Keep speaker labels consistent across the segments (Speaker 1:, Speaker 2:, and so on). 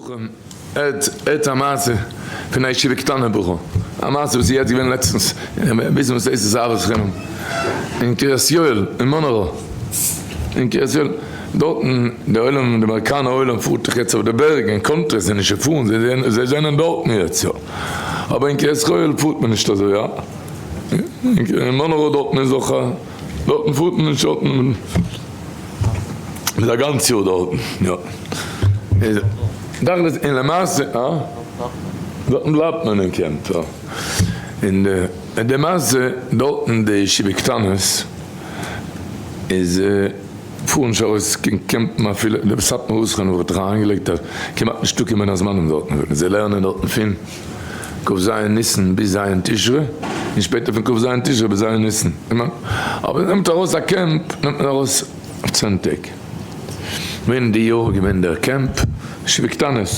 Speaker 1: בחורים, הערטס א מעשה פון א ישיבה קטנה בחור, א מעשה וואס איז יעצט געווען לעצטנס, וויסן וואס דאס איז אהבת חינם, אין קרית יואל, אין מאנרא, אין קרית יואל, דארטן די עולם, די אמעריקאנער עולם פארט דאך יעצט אויף די בערג אין country, זיי נישט פארן, זיי זענען דארטן יעצט יא, אבער אין קרית יואל פארט מען נישט אזוי יא, אין מאנרא דארטן איז דאך, דארטן פארט מען נישט דארטן. איז א גאנץ יאר דארטן, יא. איז תכלית און למעשה, אה? דארטן בלייבט מען אין קעמפ, יא. און די מעשה דארטן די ישיבה קטנות איז פארן נישט ארויס קיין קעמפן אפילו, די סאטמאר רב זכרונו לברכה האט דאך אריינגעלייגט אז כמעט נישטא קיין בין הזמנים דארטן, זיי לערנען דארטן פון כ ז ניסן ביז ז' תשרי, און שפעטער פון כ ז תשרי ביז ז' ניסן. אבער נעמט ארויס א קעמפ נעמט מען ארויס אויף צען טעג. ווען די יאר געווען דער קעמפ, ישיבה קטנות,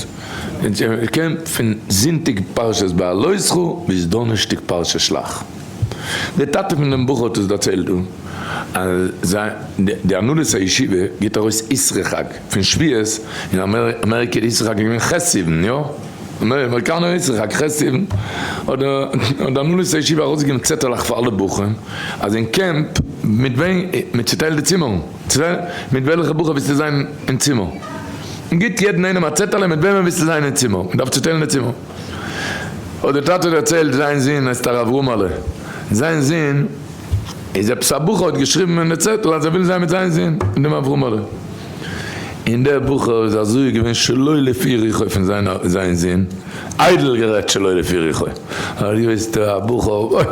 Speaker 1: קעמפ פון זונטאג פרשת בהעלותך ביז דאנערשטאג פרשת שלח. דער טאטע פון דעם בחור האט עס דערציילט דא, אז די הנהלת הישיבה גיבט ארויס אסרו חג פון שבועות, אין אמעריקע איז אסרו חג געווען ח' סיוון, יא? אמעריקאנער אסרו חג ח' סיוון, האט די הנהלת הישיבה ארויסגעגעבן צעטעלעך פאר אלע בחורים אז אין קעמפ מיט וועם מען צוטיילט די צימערן, מיט וועלכע בחור ווילסטו זיין אין צימער, און גיבט יעדן איינעם א צעטעלע מיט וועמען ווילסטו זיין אין צימער, מען דארף צוטיילן די צימער. האט דער טאטע דערציילט זיין זון הייסט הרב אברהמ'עלע, זיין זון איז עפעס א בחור האט געשריבן אין די צעטל אז ער וויל זיין מיט זיין זון מיט דעם אברהמ'עלע, און דער בחור איז אזוי געווען שלא לפי רוחו פון זיין זון, איידל גערעדט שלא לפי רוחו, האט געוויסט א בחור אוי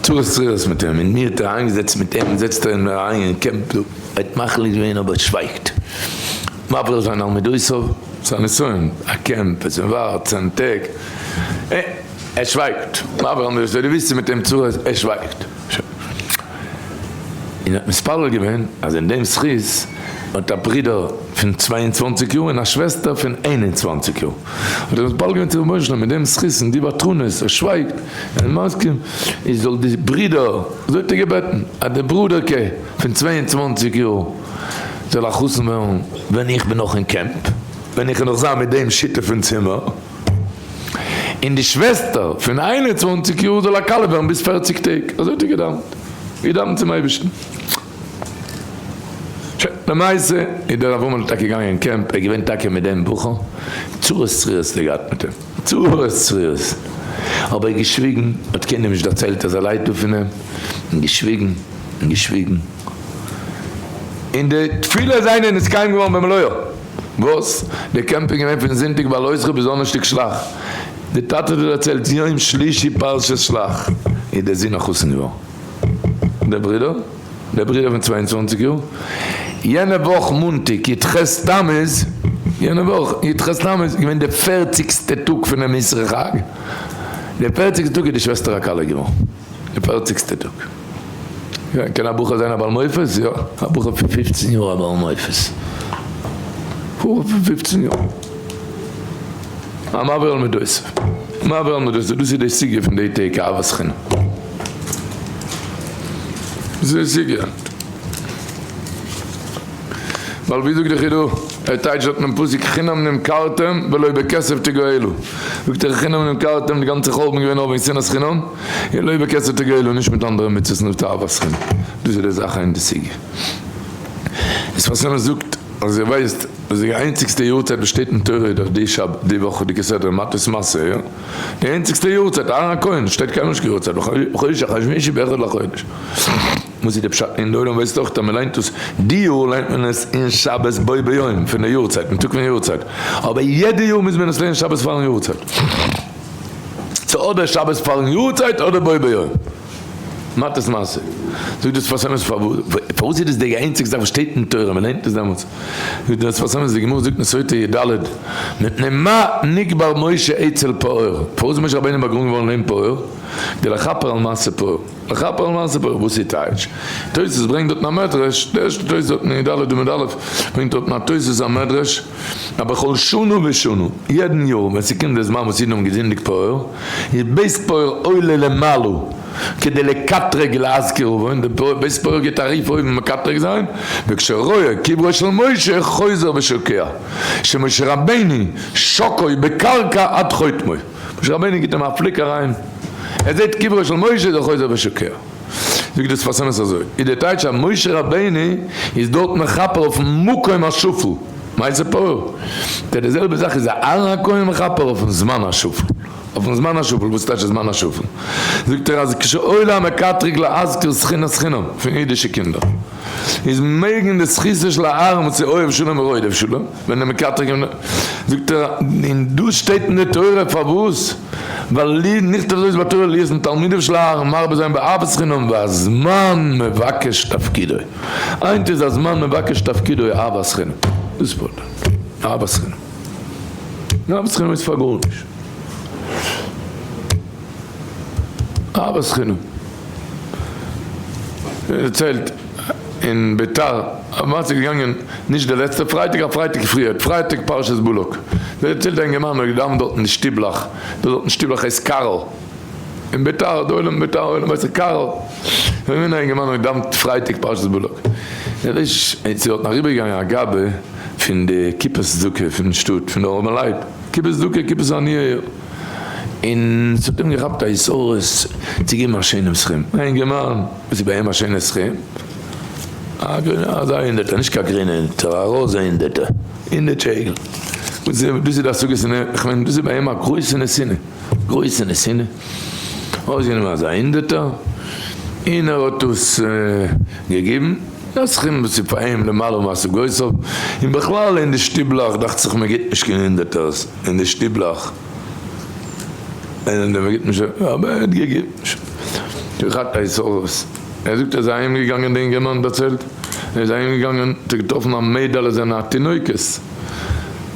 Speaker 1: צרות צרורות מיט אים, און מיר האט ער אריינגעזעצט מיט אים זעצט ער אים אריין אין קעמפ דא, ער האט מחליט געווען אבער שווייגט. מעביר זיין על מידותיו, ס'איז א נסיון, א קעמפ, עס ווארט צען טעג, אה, ער שווייגט, מעביר על מידותיו, דו ווילסט מיט אים צרות, ער שווייגט. און האט מתפלל געווען אז אין דעם זכות האט א ברודער פון 22 יאר און א שוועסטער פון 21 יאר, האט ער מתפלל געווען צום רבונו של עולם מיט דעם זכות און די ותרנות, ער שווייגט, ער איז מסכים, איז זאל די ברודער, אזוי האט ער געבעטן, אז די ברודערקע פון 22 יאר, זאל א חתן ווערן ווען איך בין נאך אין קעמפ, ווען איך וועל נאך זיין מיט דעם שותף אין צימער, און די שוועסטער פון 21 יאר זאל א כלה ווערן ביז פערציג טעג, אזוי האט ער געדאוונט, געדאוונט צום אייבערשטן. שוין, למעשה איז דער אברהמ'ל טאקע געגאנגען אין קעמפ, ער איז געווען טאקע מיט דעם בחור, צרות צרורות האט ער געהאט מיט אים, צרות צרורות, אבער ער האט געשוויגן, האט קיינעם נישט דערציילט אז ער ליידט דא פון אים, און געשוויגן און געשוויגן. און די תפילה זיינע איז נתקיים געווארן במלואה. וואס? די קעמפ איז געווען פון זונטאג בהעלותך ביז דאנערשטאג שלח. די טאטע האט דערציילט יום שלישי פרשת שלח איז דער זון א חתן געווארן. דער ברודער, דער ברודער פון 22 יאר, יענע וואך מאנטאג י ח תמוז, יענע וואך י ח תמוז איז געווען די פערציגסטע טאג פונעם אסרו חג, די פערציגסטע טאג איז די שוועסטער א כלה געווארן. די פערציגסטע טאג. קען א בחור זיין א בעל מופת? יא, א בחור פון פופצן יאר א בעל מופת. בחור פון פופצן יאר. א מעביר על מידותיו. מעביר על מידותיו. דאס איז די סוגיא פון די טעג אהבת חינם. דאס איז די סוגיא. ווייל ווי זאגט די חידא, ער טייטשט דארט אינעם פסוק חינם נמכרתם ולא בכסף תגאלו, זאגט ער חינם נמכרתם די גאנצע חורבן איז געווען נאר וועגן שנאת חינם, און לא בכסף תגאלו נישט מיט אנדערע מצוות נאר תאוות חינם, דאס איז די זאך אין די סוגיא. די שפת אמת זאגט אז איר ווייסט אז די איינציגסטע יארצייט וואס שטייט אין תורה איז דאך די שבת די וואכעדיגע סדרה מטות מסעי, יא? די איינציגסטע יארצייט אהרן הכהן שטייט קיינמאל נישט קיין יארצייט בחודש החמישי באחד לחודש. וואס איז די פשט? און די עולם ווייסט אויך אז מען ליינט עס, די יאר ליינט מען עס אין שבת בו ביום פון די יארצייט, אין טאג פון יארצייט, אבער יעדע יאר מוז מען עס לערנען שבת פארן יארצייט, ס'איז אדער שבת פארן יארצייט אדער בו ביום. מטות מסעי. זאגט דער שפת אמת פארוואס איז דאס די איינציגסטע זאך וואס שטייט אין תורה, מען ליינט עס דעמאלטס, זאגט דער שפת אמת, די גמרא זאגט אין סוטה י ד, מפני מה נקבר משה אצל פעור, פארוואס איז משה רבינו באגראבן געווארן לעבן פעור, כדי לכפר על מעשה פעור. לכפר על מעשה פעור, וואס איז טייטש? תוס' ברענגט דארטן א מדרש, די ערשטע תוס' דארטן אין י ד עמוד א', ברענגט דארטן א תוס' א מדרש, אז בכל שנה ושנה, יעדן יאר ווען ס'קומט די זמן וואס אידן האבן געזינדיגט פעור, איז בית פעור עולה למעלה. כדי לקטרג להזכיר אוון, די בית פעור גייט א רוף אויבן מקטרג זיין, וכשרואה קברו של משה חוזר ושוקע, שמשה רבינו שקוי בקרקע עד חוטמו, משה רבינו גיט אים א פליק אריין, ער זעט קברו של משה איז ער חוזר ושוקע. זאגט דער שפת אמת אזוי, איז די טייטש אז משה רבינו איז דארט מכפר אויפן מקום השפל, מעשה פעור, די זעלבע זאך איז אהרן הכהן מכפר אויפן זמן השפל. אויפן זמן השפל, וואס טייטש זמן השפל? זאגט ער אז כשעולה המקטרג להזכיר שכינת חינם פון אידישע קינדער איז מעגן די זכותו של אהרן וואס איז אוהב שלום ורודף שלום, ווען די מקטרג זאגט ער און דאס שטייט אין די תורה פארוואס? ווייל נכתב זאת בתורה להיות מתלמידיו של אהרן מרבה זיין באהבת חינם והזמן מבקש תפקידו, היינט איז הזמן מבקש תפקידו אהבת חינם, דאס פארט אהבת חינם, אהבת חינם איז פאר גארנישט. אהבת חינם. דערציילט אין ביתר א מעשה איז געגאנגען נישט די לעצטע פרייטאג א פרייטאג פריער פרייטאג פרשת בלק דערציילט א אינגערמאן האט געדאווענט דארט אין די שטיבלעך דא דארט אין שטיבלעך הייסט קארל אין ביתר די עולם ביתר עולם ווייסט איך קארל איז געווען א אינגערמאן האט געדאווענט פרייטאג פרשת בלק ער איז דארטן אריבערגעגאנגען א גבאי פון די קופת צדקה פון שטאט פון די ארעמעלייט. קופת צדקה קופת עניי און ס'האט אים געכאפט א התעוררות צו געבן א שענעם סכום, א אינגערמאן וואס איז ביי אים א שענע סכום, א גרינע אזא הונדערטער, נישט קיין גרינע הונדערטער, א ראזע הונדערטער, הונדערט שקל, וואס איז דאס איז די השגות אין איך מיין דאס איז ביי אים א גרויסע נתינה, גרויסע נתינה, ארויסגענומען אזא הונדערטער און ער האט דאס געגעבן. א סכום וואס איז פאר אים למעלה מהשגותיו, און בכלל אין די שטיבלעך דאכט זיך מען גיבט נישט קיין הונדערטערס אין די שטיבלעך, און מען גיבט נישט, אבער ער האט געגעבן, געהאט א התעוררות, ער זאגט ער איז אהיים געגאנגען די אינגערמאן דערציילט, ער איז אהיים געגאנגען האט ער געטראפן א מיידעלע זענען א תינוקת, וואס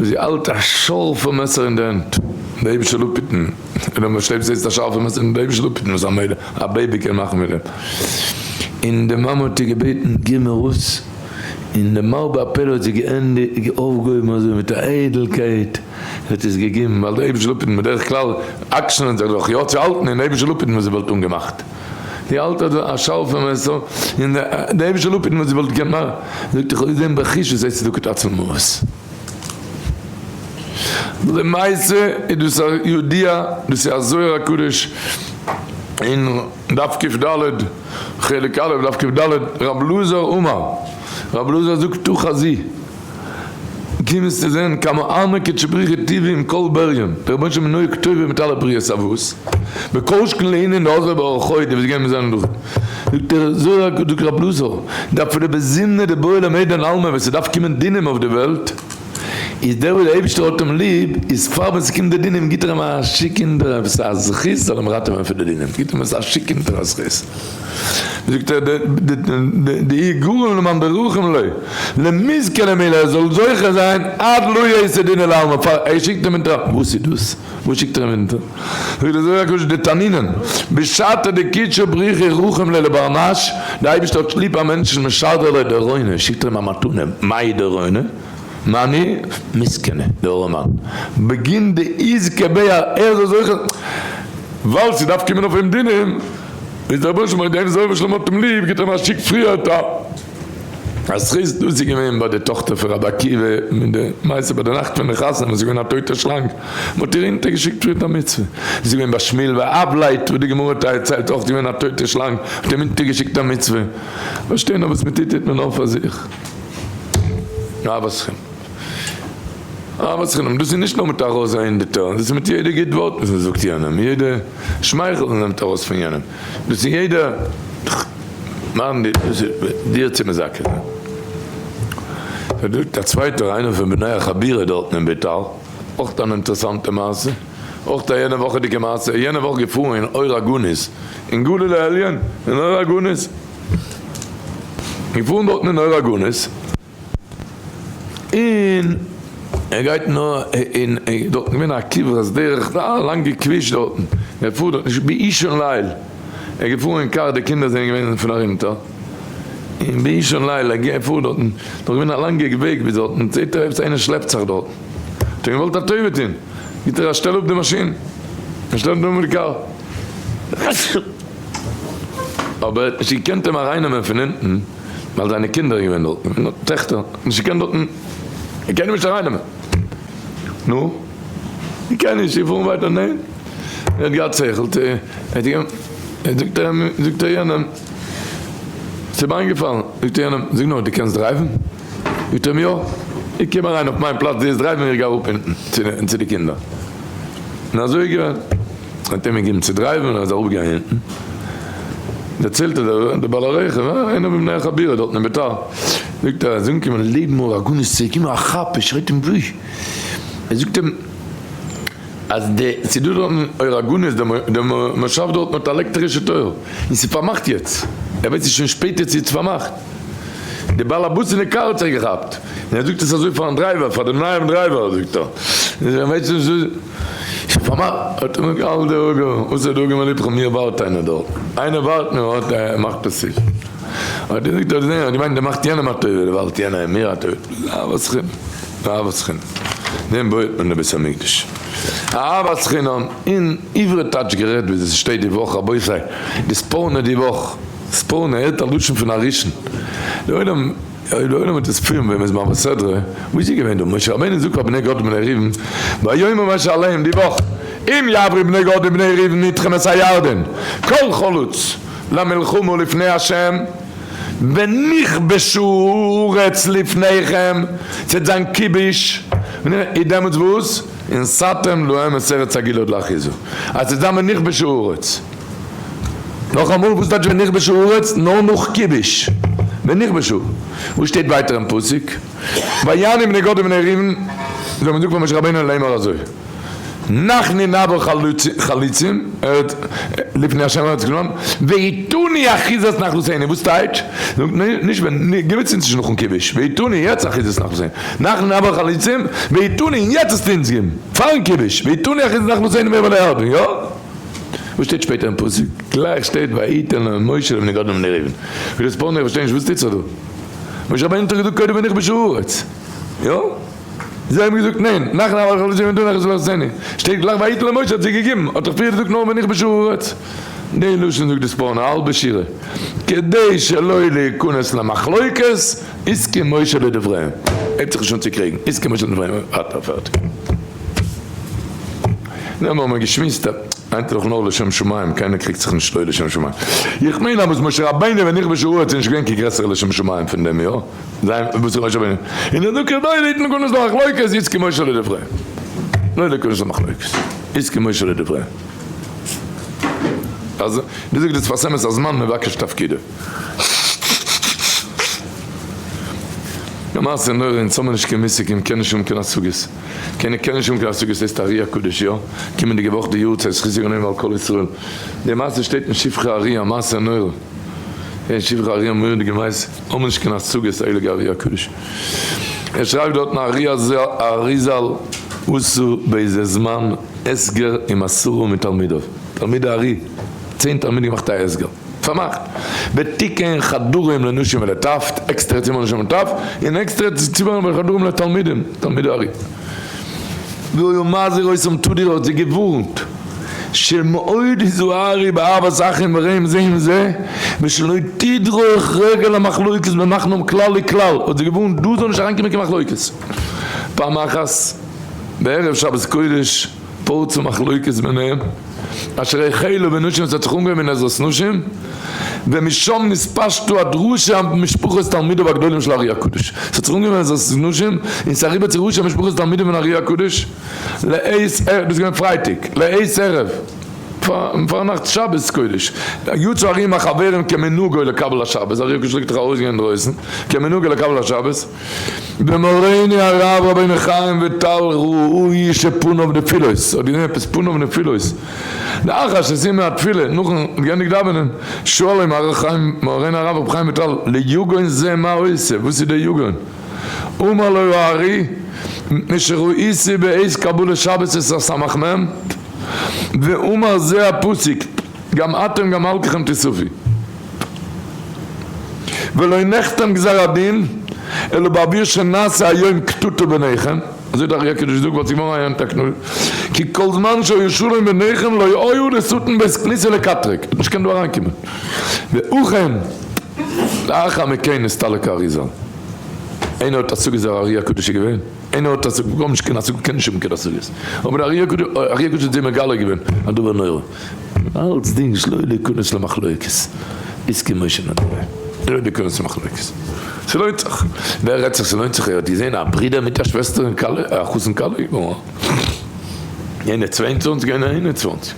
Speaker 1: זי האלט א שארפע מעסער אין די הענט, די אייבישטער זאל אפהיטן. און אויב מ'שלעפט זעהסטו א שארפע מעסער און די אייבישטער זאל אפהיטן וואס א מיידל א baby קען מאכן מיט דעם. און די מאמע האט איר געבעטן גיב מיר אויס, און די מרבה הפלא האט זי געענדיגט אויפגעהויבן אזוי מיט א איידלקייט זי האט עס געגעבן ווייל די אייבישטער זאל אפהיטן בדרך כלל עקשנ'ען זיך דאך יא צו האלטן און די אייבישטער זאל אפהיטן וואס זי וואלט אנגעמאכט זי האלט אזוי א שארפע מעסער און די אייבישטער זאל אפהיטן וואס זי וואלט געקענט מאכן זאגט איך האב געזען בחוש וואס הייסט צדקה תציל ממות. למעשה איז דאס א ידיעה, דאס איז א זוהר הקדוש אין דף קד, חלק א' דף קד, רב אלעזר אמר, רב אלעזר זאגט תא חזי, קומסטו זען כמה עמא קודשא בריך הוא טיבי עם כל בריין, דער רבונו של עולם איז נוהג טובה מיט אלע בריות אוואס? בכל שכן לענין דעזרא באורחוי די וואס גייען מיט זיינע דרכים, זאגט דער זוהר הקדוש זאגט רב אלעזר, דאפילו בזמנא דבעי למידן עלמא ווען ס'דארף קומען דינים אויף די וועלט, איז דער וואס דער אייבישטער האט אים ליב, איז פאר ווען ס'קומט די דינים גיט ער אים א שיק אונטער עפעס א זכות זאל אים ראטעווען פון די דינים, גיט אים עפעס א שיק אונטער א זכות. זאגט ער דאי גרם למאן דרחים ליה למזכה למילה ער זאל זוכה זיין עד לא ייתי דינא לעלמא פאר ער שיקט אים אונטער א וואס איז דאס? וואס שיקט ער אים אונטער? זאגט דער זוהר הקדוש דתנינן בשעתא דקודשא בריך הוא רחים ליה לבר נש, די אייבערשטער האט ליב א מענטשן משדר ליה דרונא שיקט ער אים א מתנה, מאי דרונא? מאני מסכנה די ארעמאן בגין דאיזכה ביה ער זאל זוכה ווייל ס'דארף קומען אויף אים דינים איז דער רבונו של עולם דעם זוהר שלמה האט אים ליב גיט אים א שיק פריער א א זכות דאס איז געווען ביי די טאכטער פון רבי עקיבא מיט די מעשה ביי די נאכט פון די חתונה וואס איז געווען א טויטע שלאנג מען האט איר אונטער געשיקט פריער א מצוה דאס איז געווען ביי שמואל ואבלייט וואס די גמרא דערציילט אויך געווען א טויטע שלאנג מען האט אים אונטער געשיקט א מצוה פארשטיי נאר וואס מען טוט טוט מען נאר פאר זיך. אהבת חינם. אהבת חינם, דאס איז נישט נאר מיט א ראזע הונדערטער, דאס איז מיט יעדע גוט ווארט וואס מען זאגט יענעם, יעדע שמייכל וואס מען נעמט ארויס פון יענעם, דאס איז יעדע מאן דאס איז דיר צו מזכה זיין. זאגט א צווייטער, איינער פון בני החבירה דארטן אין ביתר, אויך אן אינטערעסאנטע מעשה, אויך א יענע וואכעדיגע מעשה, יענע וואך געפארן אין אור הגנוז, אין גליל העליון, אין אור הגנוז, געפארן דארטן אין אור הגנוז, און ער גייט נאר און דארטן געווען א כברת דרך א לאנגע כביש דארטן, ער פארט דארט נישט באישון ליל, ער איז געפארן אין קאר די קינדער זענען געווען פון ארונטער, און באישון ליל ער פארט דארטן, נאך געווען א לאנגע וועג ביז דארטן, זעט ער עפעס איינער שלעפט זיך דארטן, האט ער געוואלט א טובה טון, גיבט ער א שטעל אפ די מאשין, ער שטעלט אפ די קאר. אבער ער האט נישט געקענט אים ארייננעמען פון אונטן ווייל זיינע קינדער איז געווען דארטן, טעכטער, נישט געקענט דארטן, ער קען אים נישט ארייננעמען. נו? איך קען נישט, איך פאר ווייטער, ניין? ער האט געהאט שכל, ער האט געגעבן, זאגט ער אים, זאגט ער יענעם, ס'איז אים איינגעפאלן, זאגט ער יענעם, זאג נאר, דו קענסט דרייוון? זאגט ער אים, יא, איך קום אריין אויף מיין פלאץ, דו וועסט דרייוון, איך גיי אראפ אונטן צו די קינדער. און אזוי איז געווען. האט אים געגעבן צו דרייוון און ער איז אראפגעגאנגען אונטן. דערציילט ער דער בעל הרכב, איינער מבני החבירה דארטן אין ביתר, זאגט ער, ער איז אנגעקומען לעבן אור הגנוז צו געקומען א כאפ, ער שרייט אים וואו? ער זאגט אים אז די ס'איז דא דארטן אור הגנוז, די מושב דארטן האט א עלעקטערישע טויער און ס'איז פארמאכט יעצט, ער ווייסט נישט שוין שפעטער צו ס'איז פארמאכט. די בעל הבית אין די קאר האט זיך געכאפט און ער זאגט עס אזוי פארן דרייווער, פאר דעם נייעם דרייווער זאגט ער, ער ווייסט נישט וואס. פארמאכט האט ער מיר אל דאגה, וואס איז דאגה מלבך, מיר ווארט איינער דארט, איינער ווארט מיר האט ער מאכט עס זיך, האט ער געזאגט האט ער געמיינט ער מאכט יענעם א טובה, דערווייל האט יענער מיר א טובה, אהבת חינם, אהבת חינם, דעם בויעט מען די בית המקדש, אהבת חינם, אין עברי טייטש גערעדט ווי עס שטייט די וואך, רבותי, די ספורנו די וואך, ספורנו הערט א לשון פון א ראשון, די עולם. אויב די עולם וועט עס פירן ווען מ'איז מעביר סדרה, וואו איז געווען דא? משה רבינו זאגט פאר בני גד ובני ראובן, ויאמר משה אליהם די וואך, אם יעברו בני גד ובני ראובן אתכם את הירדן, כל חלוץ למלחמה לפני ה', ונכבשו הארץ לפניכם, ס'וועט זיין כיבוש, איז דעמאלטס וואס? ונתתם להם את ארץ הגלעד לאחוזה, אז ס'וועט זיין ונכבשו הארץ. נאכאמאל, וואס טייטש ונכבשו הארץ? נאר נאך כיבוש. ונכבשו. וואס שטייט ווייטער אין פסוק? ויענו בני גד ובני ראובן, זיי האבן געזאגט פאר משה רבינו לאמר אזוי, אנחנו נעבור חלוצים לפני ה' ארץ כנען, ויתנו אחוזת נחלתנו, וואס טייטש? זאגט נישט ווען, גיב עס אונז נישט נאכן כיבוש, ויתנו יעצט אחוזת נחלתנו, אנחנו נעבור חלוצים, ויתנו און יעצט וועסטו אונז געבן, פארן כיבוש, ויתנו אחוזת נחלתנו מעבר לירדן, יא? וואס שטייט שפעטער אין פסוק? גלייך שטייט ויתן להם משה לבני גד ולבני ראובן. ווי דאס פארן איך פארשטיי נישט וואס טוט זיך דא? משה רבינו האט דאך געזאגט קודם ונכבשה הארץ. יא? זיי האבן געזאגט ניין, אנחנו נעבור חלוצים ויתנו אחוזת נחלתנו. שטייט גלייך ויתן להם משה האט זיי געגעבן, האט דאך פריער געזאגט נאר ונכבשה הארץ. די לשון זאגט די ספורנו א האלבע שורה, כדי שלא להיכנס למחלוקת הסכים משה לדבריהם. הייבט זיך נישט אן צו קריגן, הסכים משה לדבריהם, ווייטער פערטיג. נעבן האבן מיר געשמועסט אז היינט איז דאך נאר לשם שמים, קיינער קריגט זיך נישט לא לשם שמים. איך מיין אז וואס משה רבינו ונכבשה הארץ איז נישט געווען קיין גרעסערע לשם שמים פון דעם, יא? זיין וואס איז משה רבינו? און ער זאגט לא להתנגנות למחלוקת יזכה משה לדבריהם. לא להתנגנות למחלוקת יזכה משה לדבריהם. אז ווי זאגט די שפת אמת הזמן מבקש תפקידו. למעשה נורא אונז האמיר נישט קיין מושג און מ'קען נישט האבן קיין השגות. קיינער קען נישט האבן קיין השגות הייסט ארי הקדוש יא? קומענדיגע וואך די יארצייט זכות יגן על כל ישראל די מעשה שטייט אין שבחי ארי א מעשה נורא אין שבחי ארי א מורא'דיגע מעשה האבן נישט קיין השגות הייליגע ארי הקדוש ער שרייבט דארטן ארי אריזל עשו באיזה זמן הסגר עם עשרה מתלמידיו תלמידי ארי צען תלמידים געמאכט א הסגר. פארמאכט. ותיקן חדרים לנשים ולטף, עקסטערע צימער לנשים ולטף, און עקסטערע צימערן וחדרים לתלמידים, תלמידי ארי. והיה מזהיר אותם תדיר האט זיי געווארנט, שמאוד היזהרו באהבת אחים ורעים זה עם זה, ושלא תדרוך רגל למחלוקת במחנם כלל וכלל, האט זיי געווארנט דא זאל נישט אריינקומען קיין מחלוקת. פעם אחת בערב שבת קודש פרצו מחלוקת ביניהם, אשר החלו בנשים עס האט זיך אנגעהויבן אין עזרת נשים, ומשם נתפשטו עד ראשי המשפחות תלמידיו הגדולים של ארי הקדוש, עס האט זיך אנגעהויבן אין עזרת נשים און ס'איז אריבער צו ראשי המשפחות תלמידים פון ארי הקדוש, לעת ערב, דאס איז געווען פרייטאג, לעת ערב, פארנאכטס שבת קודש, יצא ארי עם החברים כמנהגו לקבל השבת, ארי הקדוש פלעגט דאך ארויסגיין אינדרויסן, כמנהגו לקבל השבת, ומורינו הרב רבינו חיים וויטאל ראוי שפניו נפילות, האט געזען עפעס פניו נפילות, לאחר שסיים התפילה, נאכן געענדיגט דאווענען, שאל אים הרב חיים, מורינו הרב רבי חיים וויטאל, ליגון זה מה עושה, וואס איז דער יגון? אמר לו הארי, מפני שראיתי בעת קבלת שבת את הסמך מם, ואמר זה הפסוק, גם אתם גם מלככם תסופי. ולא נחתם גזר הדין, אלא באוויר שנעשה היום קטוטה ביניכם. אזוי האט דער ארי הקדוש געזאגט ווייל ס'איז געווארן א תקנה, כי כל זמן שהיו שלום ביניכם לא היו לשטן בית כניסה לקטרג, האט נישט געקענט דא אריינקומען, ואכן לאחר מכן נסתלק האריזל, איינער האט השגות דער ארי הקדוש איז געווען? איינער האט השגות? מיר האבן נישט קיין השגות, קען נישט האבן קיין השגות, אבער דער ארי הקדוש האט זיי מגלה געווען א דבר נורא. אלצדינג שלא להיכנס למחלוקת איז כמו שנדמה, לא להיכנס למחלוקת, ס'לוינט זיך, ווער רעדט זיך ס'לוינט זיך, ער האט געזען א ברודער מיט א שוועסטער און כלה, א חתן כלה געווארן, יענער 22 יענער 21,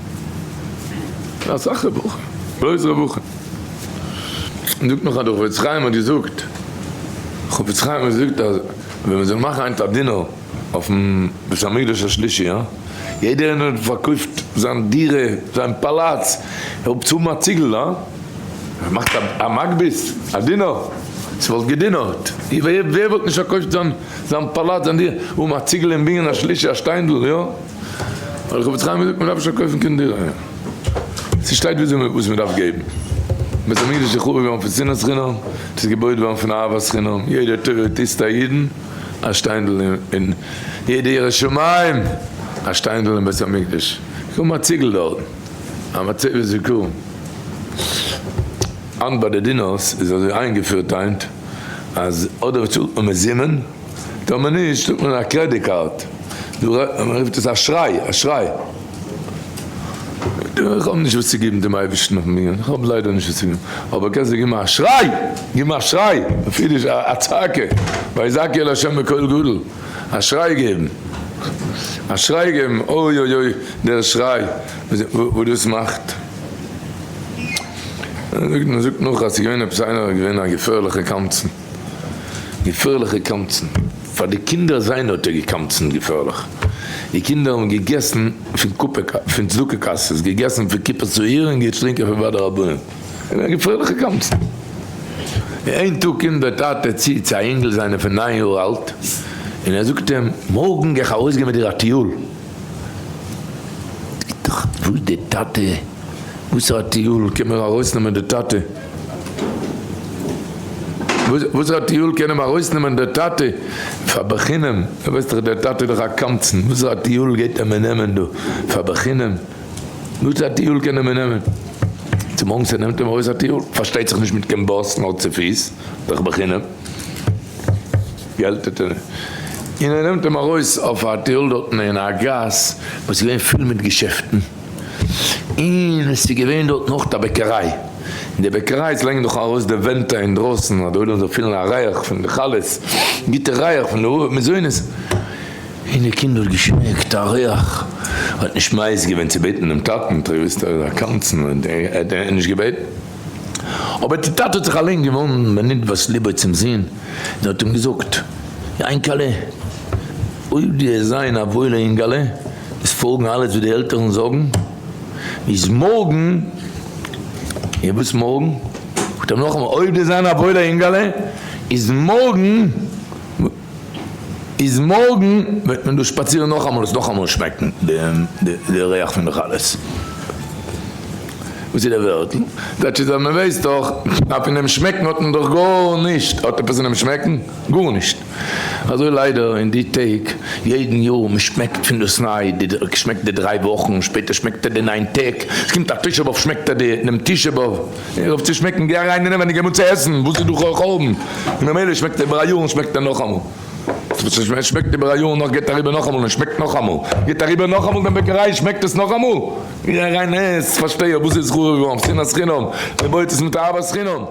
Speaker 1: אסאך רווחים, בלויז רווחים. זאגט נאך אז דער חפץ חיים האט געזאגט, חפץ חיים האט געזאגט אז ווען מ'זאל מאכן היינט א דינער אויפן בית המקדש השלישי, הא? יעדער איינער האט פארקויפט זיין דירה, זיין פאלאץ, אויף צו האבן א ציגל, הא? ער מאכט א מגבית, א דינער, ס'וואלט געדינערט, ווער וואלט נישט פארקויפט זיין זיין פאלאץ, זיין דירה, האבן א ציגל אין בנין השלישי, א שטיינדל, יא? האט דער חפץ חיים געזאגט, מ'דארף נישט פארקויפן קיין דירה, ס'שטייט וויאזוי וואס מ'דארף געבן, בית המקדש איז חרוב געווארן פון שנאת חינם, ס'איז געבויעט געווארן פון אהבת חינם, יעדע טובה טוסט א אידן, א שטיינדל אין יעדע ירא שמים, א שטיינדל אין בית המקדש, קום א ציגל דארטן, א מצבת זיכרון. היינט ביי די דינערס איז אזוי איינגעפירט היינט אז אדער צאלט מען מזומן, טאמער נישט צאלט מען א credit card, מען רופט עס אשראי, אשראי. איך האב נישט וואס צו געבן דעם אייבערשטן אויפן בנין, איך האב ליידער נישט וואס צו געבן, אבער קענסט געבן א שריי, געבן א שריי, אויף אידיש א צעקה, ויזעקו אל ה' בקול גדול, א שריי געבן, א שריי געבן, אוי אוי אוי דער שריי וואס דאס מאכט. מען זאגט נאך אז ס'איז געווען עפעס איינער איז געווען א געפערליכע קמצן, געפערליכע קמצן, פאר די קינדער זיינע האט ער געקמצנט געפערליך, די קינדער האבן געגעסן פון קופה פון צדקה קאסעס, געגעסן פון קופת העיר און געטרינקען פון ועד הרבנים, געווען א געפערליכע קמצן. איין טאג קומט דער טאטע צו צו א אינגל זיינע פון ניין יאר אלט און ער זאגט אים, מארגן גיי איך ארויסגיין מיט דיר א טיול. וואס די טאטע? וואסערע טיול קען מיר ארויסנעמען די טאטע? וואסערע טיול קען אים ארויסנעמען דער טאטע פאר בחינם? דו ווייסט דאך דער טאטע איז דאך א קמצן, וואסערע טיול גייט ער מיר נעמען דא פאר בחינם? וואסערע טיול קען ער מיר נעמען? צומארגנס ער נעמט אים ארויס א טיול, פארשטייט זיך נישט מיט קיין באס נאר צופיס, דאך בחינם. געלט האט ער און ער נעמט אים ארויס אויף א טיול דארטן אין א גאס וואס איז געווען פול מיט געשעפטן, און עס איז געווען דארט נאך א בעקעריי, אין די בעקעריי עס לייגן דאך ארויס די ווענט אינדרויסן אז די עולם זאל פילן א ריח פון די חלות, גוטע ריח פון די מזונות, און די קינד האט געשמעקט א ריח, האט נישט מעיז געווען צו בעטן דעם טאטן, האט ער געוואוסט ער איז א קמצן און ער האט נישט געבעטן. אבער דער טאטע האט זיך אליין געוואנדן בנדבת ליבו צום זון און האט אים געזאגט, יענקעלע, אויב דו וועסט זיין א וואוילער אינגעלע, וועסט פאלגן אלעס וואס די עלטערן זאגן, איז מארגן, און וואס מארגן? זאגט ער נאכאמאל, אויב דו וועסט זיין א וואוילער אינגעלע, איז מארגן, איז מארגן וועט מען דא שפאצירן נאכאמאל עס נאכאמאל שמעקן די ריח פון די חלות. וואס איז דער ווערטל? טייטש איז אז מען ווייסט דאך אז פון דעם שמעקן האט מען דאך גארנישט, האט עפעס אינעם שמעקן? גארנישט. אזוי ליידער אין די טעג, יעדן יאר מען שמעקט פון דאס ניי, די שמעקט די דריי וואכן, שפעטער שמעקט ער די ניין טעג, עס קומט א תשעה באב שמעקט ער די דעם תשעה באב, הער אויף צו שמעקן, גיי אריין אינעווייניג גיב אן צו עסן, וואס איז דא חורבן? און ממילא שמעקט איבער א יאר און שמעקט ער נאכאמאל. שמעקט איבער א יאר נאך גייט אריבער נאכאמאל און שמעקט נאכאמאל, גייט אריבער נאכאמאל דעם בעקעריי שמעקט עס נאכאמאל, גיי אריין עס, פארשטיי וואס איז חרוב געווארן, שנאת חינם, מען בויעט עס מיט אהבת חינם.